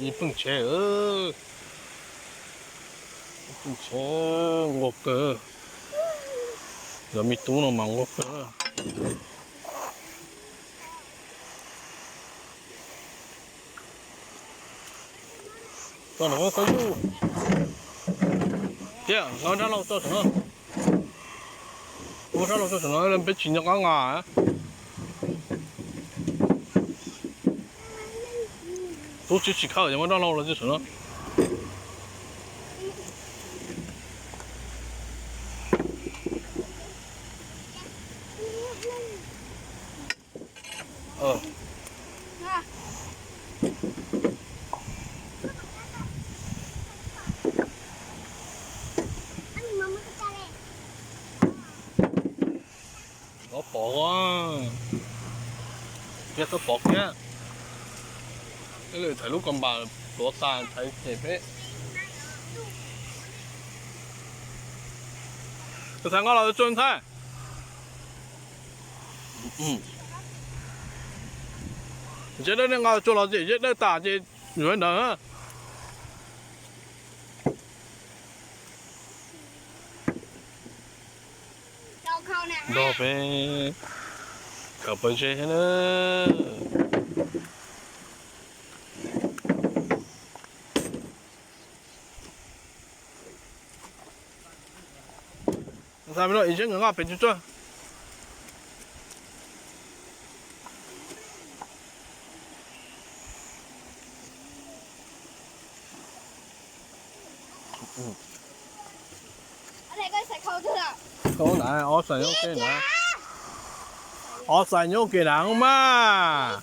Pheej tsheb, pheej tsheb nquag kawg. Cov me tub no mas nquag kawg. Txog no, txog yus. Tiag, nqa rab laug tso saum no. Muab rab laug tso saum no, peb tsis nco qab nqa. Tub tsis, tsis khawb, muab rab laug los tso saum no. Txhob pov, thiab txhob pov kiag. Ib lwm thaiv lub kos npas pluav tas thaiv ces peb. Tus Thaib nqa los tso Thaib. Zeb dawb nej nqa tso los ces zeb dawb tas ces yuav ntawd. Nrog peb kawm pawg zeb thiab na. Ntxhais me no ib zeb nkawd nqa pem tsuag tsuag. Ob xais nyob ke na, ob xais nyob ke na mas.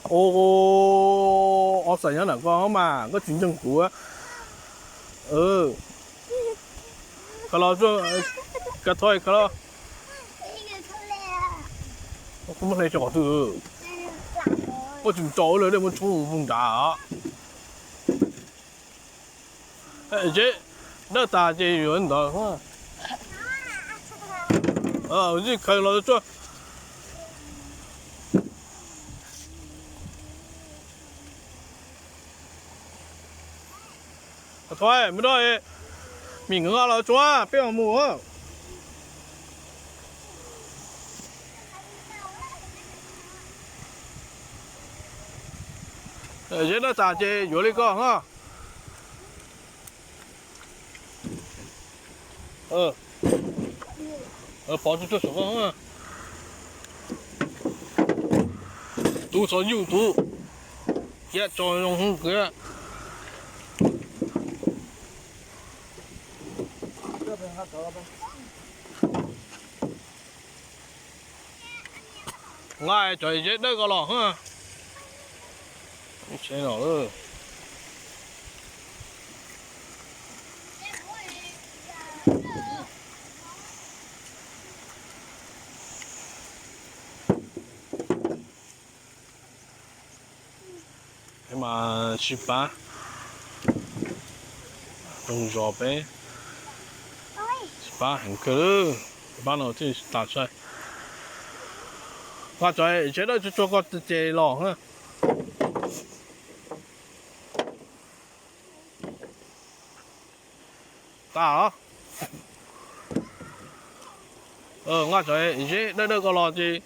Ob xais nyob ntawm koj mas koj tsis ntseeg kuv. Khaws los, khaws thov khaws los. Koj muab hle tso qhov twg? Koj tsis tso lawm, dej muab tshoob nrad. Zeb dawb tas ces yuav ntawd. Zij khaws los tsuag. Thov me no, mim nkawd nqa los tsuag peb mus. Zeb dawb tas ces yuav li koj. Pov tsuag tsuag saum koj. Tub txhob yuj tub, iab tso zoo hwv kawg. Nqa cov zeb dawb ko los. Peb mas sib pab, zoo zos peb sib pab heev kawg. Pab no thiaj tas sai. Nqa cov zeb dawb tsuag tsuag ko ces los. Tas os. Nqa cov zeb dawb dawb ko los ces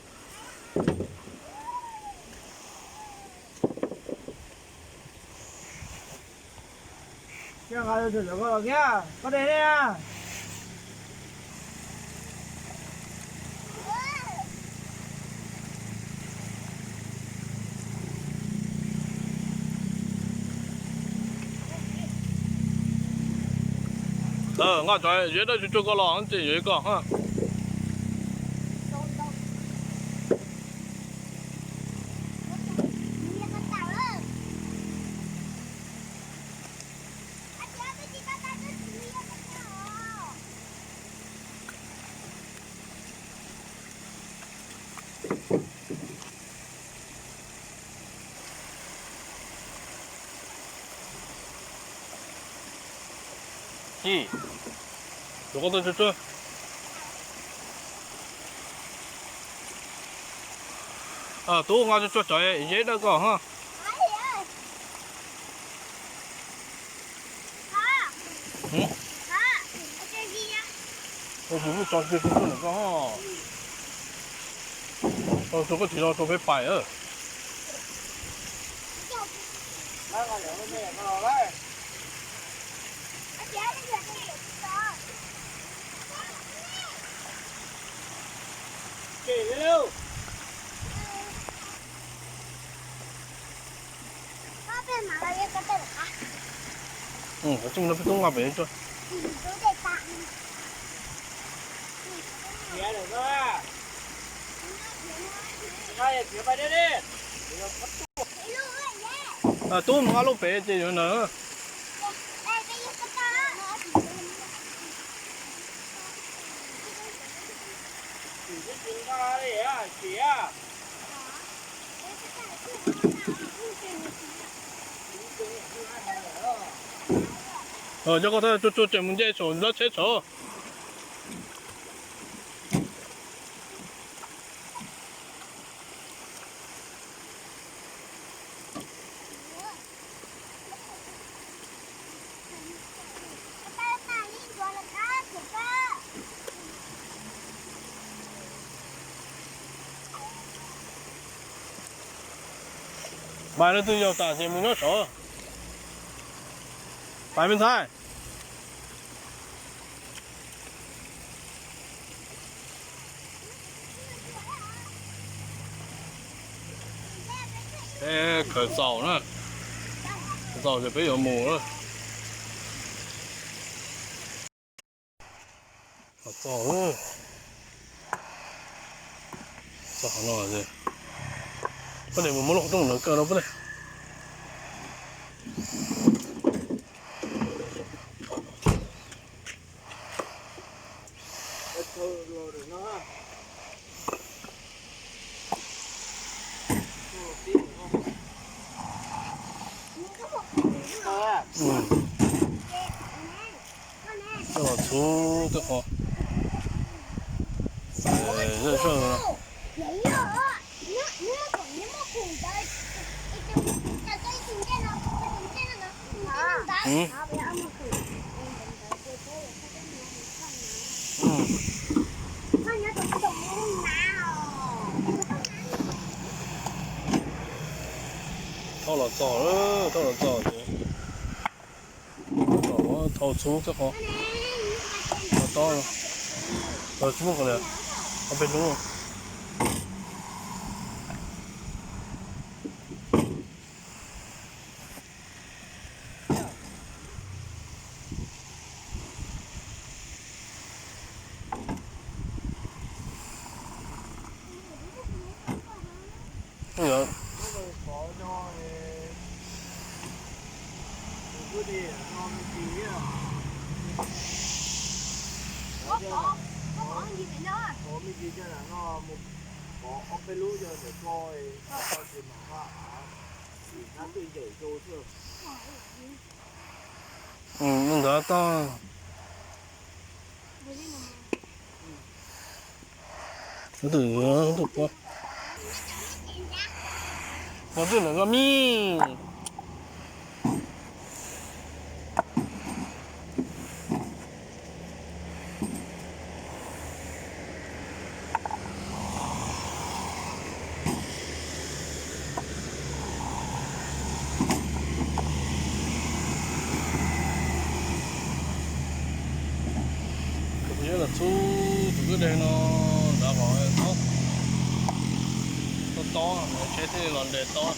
nqa cov zeb dawb tsuag tsuag ko los ces yuav li ko. Tub nqa tsuag tsuag cov zeb dawb ko hos. Ua tus lub tso cia tus tuaj ntawm koj. Tau tso koj tsis tau tso peb pais. Peb tub nqa pem. Tub mus nqa lub pem ces yuav na. Coj koj tsuag tsuag tseem mus nce saum lawv tsheb tso. Pais leej twg yaus tas ces mus nyob saud. Pais me ntxhais. Peb khaws txaus na, khaws txaus ces peb yuav mus na. Txaus, txaus no, peb mus muab lub qhov rooj ntawd kaw rau peb. Coj los txhub tej qhov. Zej zog. Thauj los txog, thauj los txog ces thauj txhub tej qhov. Tob, tsis muaj qhov li, ob peb lub. Ntawd toj. Tus twg, tus twg, tus twg lawm koj mij. Kuv yuav los txhub tus kwj deg no nrad qhov tob tob, tsheb thiaj li los nres tob.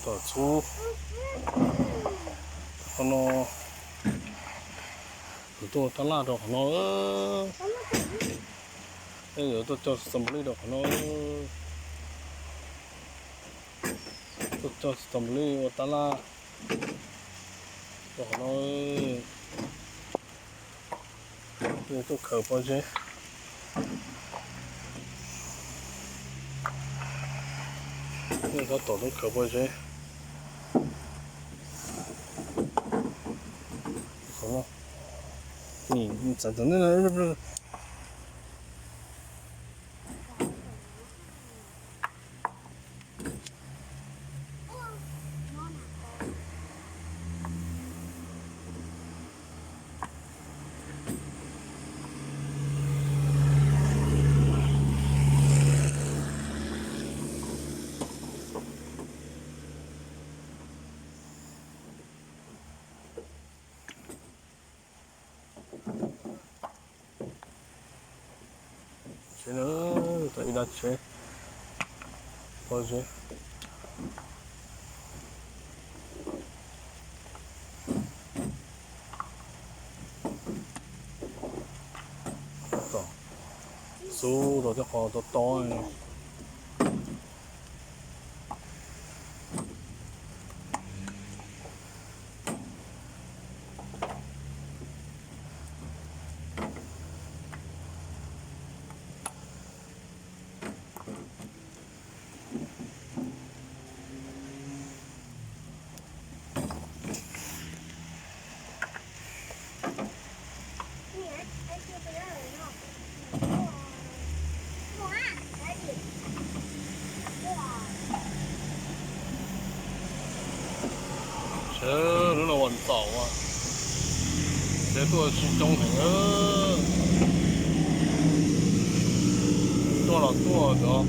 Tom txhub qhov no. Yuav tuaj ua tab laj rau qhov no. Yuav tuaj cog txos npum lij rau qhov no. Tuaj cog txos npum lij ua tab laj rau qhov no. Tuaj khaws pob zeb. Tab tom tuaj khaws pob zeb. Txav txav ne. Tsheb na, tau ib dab tsheb pob zeb. Xub rau tej qhov tob tob. Sawv lub no ua ntxaum, sawv tuaj tsis coob heev. Tuaj los tuaj cov